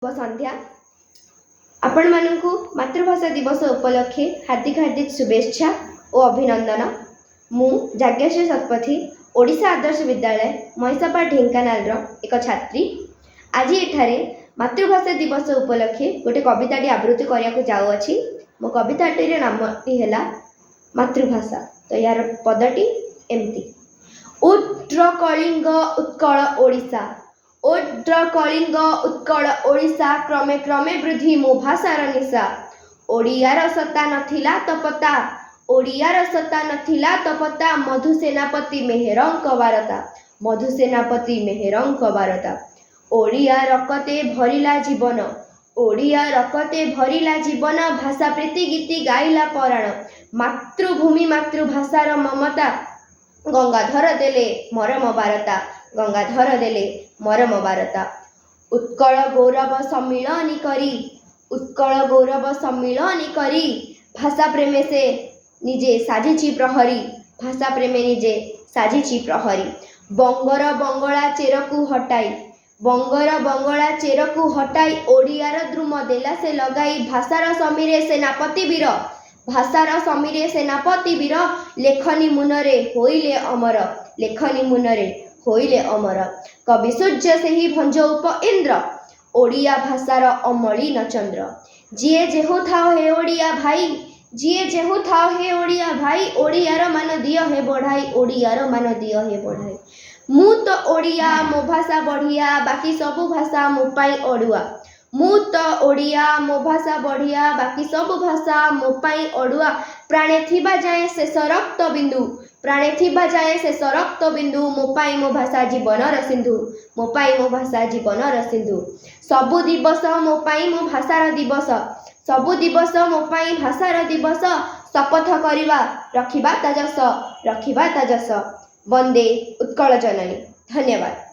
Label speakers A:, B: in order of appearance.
A: ଶୁଭ ସନ୍ଧ୍ୟା। ଆପଣମାନଙ୍କୁ ମାତୃଭାଷା ଦିବସ ଉପଲକ୍ଷେ ହାର୍ଦ୍ଦିକ ହାର୍ଦ୍ଦିକ ଶୁଭେଚ୍ଛା ଓ ଅଭିନନ୍ଦନ। ମୁଁ ଯାଜ୍ଞଶ୍ରୀ ଶତପଥୀ, ଓଡ଼ିଶା ଆଦର୍ଶ ବିଦ୍ୟାଳୟ, ମହିଷାପାଟ, ଢେଙ୍କାନାଳର ଏକ ଛାତ୍ରୀ। ଆଜି ଏଠାରେ ମାତୃଭାଷା ଦିବସ ଉପଲକ୍ଷେ ଗୋଟେ କବିତାଟି ଆବୃତ୍ତି କରିବାକୁ ଯାଉଅଛି। ମୋ କବିତାଟିର ନାମଟି ହେଲା ମାତୃଭାଷା। ତ ଏହାର ପଦଟି ଏମିତି: ଉଡ୍ର କଳିଙ୍ଗ ଉତ୍କଳ ଓଡ଼ିଶା, ଓଡ୍ର କଳିଙ୍ଗ ଉତ୍କଳ ଓଡ଼ିଶା, କ୍ରମେ କ୍ରମେ ବୃଦ୍ଧି ମୋ ଭାଷାର ନିଶା। ଓଡ଼ିଆର ସତ୍ତା ନଥିଲା ତ ପତା, ଓଡ଼ିଆର ସତ୍ତା ନଥିଲା ତ ପତା, ମଧୁ ସେନାପତି ମେହେରଙ୍କ ବାରତା, ମଧୁ ସେନାପତି ମେହେରଙ୍କ ବାରତା। ଓଡ଼ିଆ ରକତେ ଭରିଲା ଜୀବନ, ଓଡ଼ିଆ ରକତେ ଭରିଲା ଜୀବନ, ଭାଷା ପ୍ରୀତି ଗୀତି ଗାଇଲା ପରାଣ। ମାତୃଭୂମି ମାତୃଭାଷାର ମମତା, ଗଙ୍ଗାଧର ଦେଲେ ମରମ ବାରତା, ଗଙ୍ଗାଧର ଦେଲେ ମରମ ବାରତା। ଉତ୍କଳ ଗୌରବ ସମ୍ମିଳନୀ କରି, ଉତ୍କଳ ଗୌରବ ସମ୍ମିଳନୀ କରି, ଭାଷା ପ୍ରେମେ ସେ ନିଜେ ସାଜିଛି ପ୍ରହରୀ, ଭାଷା ପ୍ରେମେ ନିଜେ ସାଜିଛି ପ୍ରହରୀ। ବଙ୍ଗର ବଙ୍ଗଳା ଚେରକୁ ହଟାଇ, ବଙ୍ଗର ବଙ୍ଗଳା ଚେରକୁ ହଟାଇ, ଓଡ଼ିଆର ଦ୍ରୁମ ଦେଲା ସେ ଲଗାଇ। ଭାଷାର ସମୀରେ ସେନାପତି ବୀର, ଭାଷାର ସମୀରେ ସେନାପତି ବୀର, ଲେଖନୀ ମୁନରେ ହୋଇଲେ ଅମର, ଲେଖନୀ ମୁନରେ ହୋଇଲେ ଅମର। କବି ସୂର୍ଯ୍ୟ ସେହି ଭଞ୍ଜ ଉପେନ୍ଦ୍ର, ଓଡ଼ିଆ ଭାଷାର ଅମଳିନ ଚନ୍ଦ୍ର। ଯିଏ ଯେହୁ ଥାଅ ହେ ଓଡ଼ିଆ ଭାଇ, ଯିଏ ଯେହୁ ଥାଅ ହେ ଓଡ଼ିଆ ଭାଇ, ଓଡ଼ିଆର ମାନ ଦିଅ ହେ ବଢ଼ାଇ, ଓଡ଼ିଆର ମାନ ଦିଅ ହେ ବଢ଼ାଇ। ମୁଁ ତ ଓଡ଼ିଆ, ମୋ ଭାଷା ବଢ଼ିଆ, ବାକି ସବୁ ଭାଷା ମୋ ପାଇଁ ଅଡ଼ୁଆ। ମୁଁ ତ ଓଡ଼ିଆ, ମୋ ଭାଷା ବଢ଼ିଆ, ବାକି ସବୁ ଭାଷା ମୋ ପାଇଁ ଅଡ଼ୁଆ। ପ୍ରାଣେ ଥିବା ଯାଏଁ ଶେଷ ରକ୍ତ ବିନ୍ଦୁ, ପ୍ରାଣେ ଥିବା ଯାଏଁ ଶେଷ ରକ୍ତ ବିନ୍ଦୁ, ମୋ ପାଇଁ ମୋ ଭାଷା ଜୀବନର ସିନ୍ଧୁ, ମୋ ପାଇଁ ମୋ ଭାଷା ଜୀବନର ସିନ୍ଧୁ। ସବୁ ଦିବସ ମୋ ପାଇଁ ମୋ ଭାଷାର ଦିବସ, ସବୁ ଦିବସ ମୋ ପାଇଁ ଭାଷାର ଦିବସ, ଶପଥ କରିବା ରଖିବା ତା ଯଶ, ରଖିବା ତା ଯଶ। ବନ୍ଦେ ଉତ୍କଳ ଜନନୀ। ଧନ୍ୟବାଦ।